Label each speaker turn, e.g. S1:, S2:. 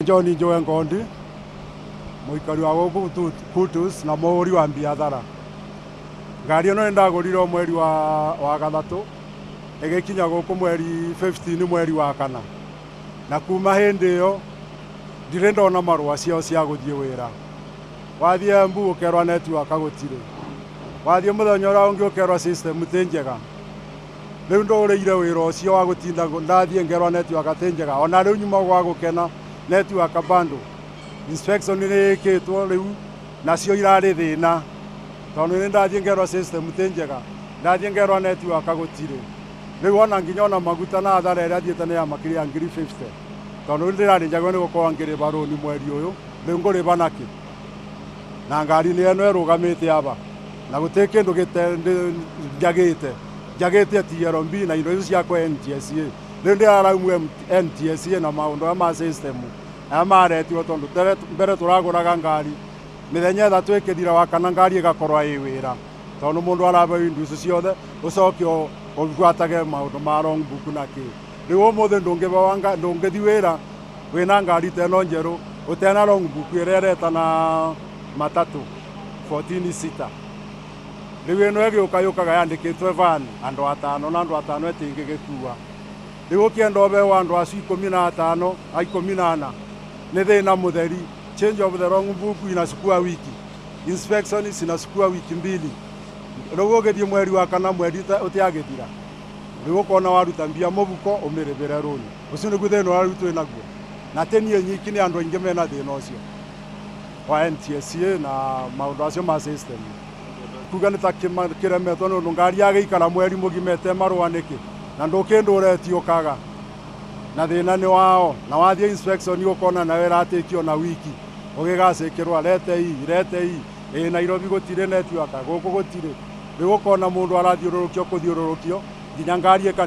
S1: John Njoe Ngondi, mũikari wa gũkũ Kutus na mũhũri wa biathara. Ngari ĩno nĩndagũrire mweri wa gathatũ, ĩgĩkinya gũkũ mweri 15 mweri wa kana. Na kuma hĩndĩ ĩyo ndirĩ ndona marũa ciao cia gũthiĩ wĩra. Wathiĩ Embu ũkerwo network gũtirĩ. Wathiĩ mũthenya ũrĩa ũngĩ ũkerwo system ti njega. Rĩu ndũrĩire wĩra ũcio wa gũtinda ndathiĩ ngerwo network ti njega. Ona rĩu nyuma gwa gũkena network bado. Inspection nĩ ĩkĩtwo rĩu nacio irarĩ thĩna. Tondũ nĩ ndathiĩ ngerwo system ti njega. Ndathiĩ ngerwo network gũtirĩ. Rĩu ona nginya ona maguta na hathara ĩrĩa thiĩte nĩ ya makĩria ya 50,000. Tondũ rĩu ndĩrarĩ njagĩrĩirwo nĩ gũkorwo ngĩrĩba rũni mweri ũyũ, rĩu ngũrĩba nakĩ? Na ngari nĩ ĩno ĩrũgamĩte aba. Na gũtirĩ kĩndũ njagĩte. Njagĩte TLB na indo icio ciakwa NTSA. Rĩu ndĩraraumu NTSA na maũndũ aya ma system aya maretirwo tondũ mbere tũragũraga ngari mĩthenya 3 ĩkĩthira wa kana ngari ĩgakorwo ĩ wĩra. Tondũ mũndũ araheo indo icio ciothe ũcoke ũbuatage maũndũ ma wrong book na kĩ. Rĩu ũmũthĩ ndũngĩthiĩ wĩra wĩna ngari ta ĩno njerũ ũtena wrong book ĩrĩa ĩreta na matatũ 14 seater. Rĩu ĩno ĩgĩũka yũkaga yandĩkĩtwo van andũ atano na andũ atano ĩtingĩgĩkua. Rĩu ũkĩenda ũheo andũ acio 15 a 14 nĩ thĩna mũtheri. Change of the wrong book inachukua wiki. Inspection zinachukua wiki 2. Rĩu ũgĩthiĩ mweri wa kana mweri ũtiagĩthira. Rĩu ũkona waruta mbia mũbuko ũmĩrĩbĩre rũni. Ũcio nĩguo thĩna ũrĩa rĩu twĩ naguo. Na ti niĩ nyiki nĩ andũ aingĩ mena thĩna ũcio wa NTSA na maũndũ acio ma system. Kuga nĩ ta kĩremetwo nĩ ũndũ ngari yagĩikara mweri mũgima ĩte marũa nĩkĩ na ndũkĩndũ ũretio ũkaga na thĩna nĩ wao na wathiĩ inspection ũkona nayo ĩratĩkio na wiki ũgĩgacĩkĩrwo rete ii rete ii ĩ Nairobi gũtirĩ network gũkũ gũtirĩ. Rĩu ũkona mũndũ arathiũrũrũkio kũthiũrũrũkio nginya ngari ĩka